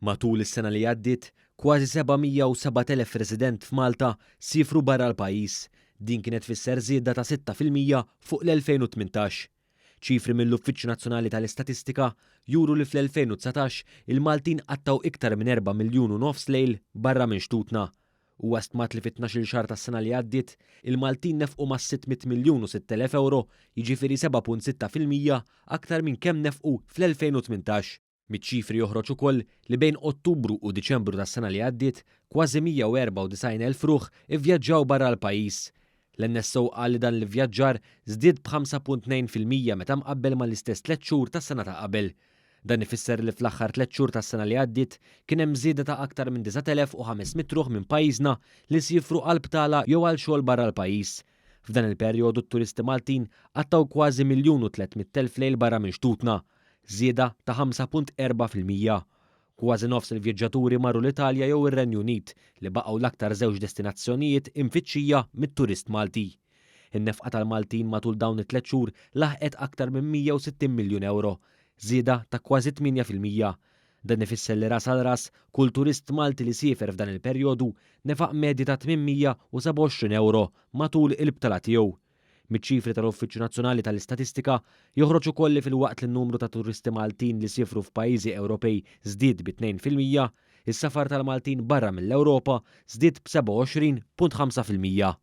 Matul is-sena li għaddiet, kważi 707,000 resident f'Malta siefru barra l-pajjiż. Din kienet tfisser żieda ta' 6% fuq l-2018. Ċifri mill-Uffiċċju Nazzjonali tal-Istatistika juru li fl-2019 il-Maltin qattgħu iktar minn erba' miljun u nofs lejl barra minn xtutna. Huwa stmat li fit-tnax-il xahar tas-sena li għaddiet, il-Maltin nefqu mas-600 miljun u 6,000 ewro, jiġifieri 7.6% aktar minn kemm nefqu fl-2018. Miċ-ċifri joħroġ ukoll li bejn Ottubru u Diċembru tas-sena li għaddiet, kważi 194,000 ruħ ivvjaġġaw barra l-pajjiż. L-NSO qal li dan l-ivvjaġġar żdied b'5.2% meta mqabbel mal-istess tlett xhur tas-sena ta' qabel. Dan ifisser li fl-aħħar tlett xhur tas-sena li għaddiet kien hemm żieda ta' aktar minn 9,500 ruħ minn pajjiżna li siefru għal btala jew għal xogħol barra l-pajjiż. F'dan il-perjodu t-turisti Maltin qattgħu kważi 1,300,000 lejl barra minn xtutna, żieda ta' 5.4%. Kważi nofs il-vjeġġaturi marru l-Italja jew ir-Renju Unit, li baqgħu l-aktar żewġ destinazzjonijiet imfittxija mit-turist Malti. In-nefqa tal-Maltin matul dawn it-tliet xhur laħqet aktar minn 160 miljun ewro, żieda ta' kważi 8%. Dan ifisser li ras għal ras, kull turist Malti li siefer f'dan il-perjodu nefaq medja ta' 827 ewro matul il-btala tiegħu. Miċ-ċifri tal-Uffiċċju Nazzjonali tal-Istatistika joħroġ ukoll li filwaqt li n-numru ta' turisti Maltin li siefru f'pajjiżi Ewropej żdied bi 2%, is-safar tal-Maltin barra mill-Ewropa żdied b'27.5%.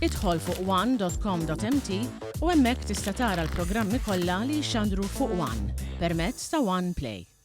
Idħol fuq one.com.mt u hemmhekk tista' tara l-programmi kollha li jixxandru fuq One permezz ta' One Play.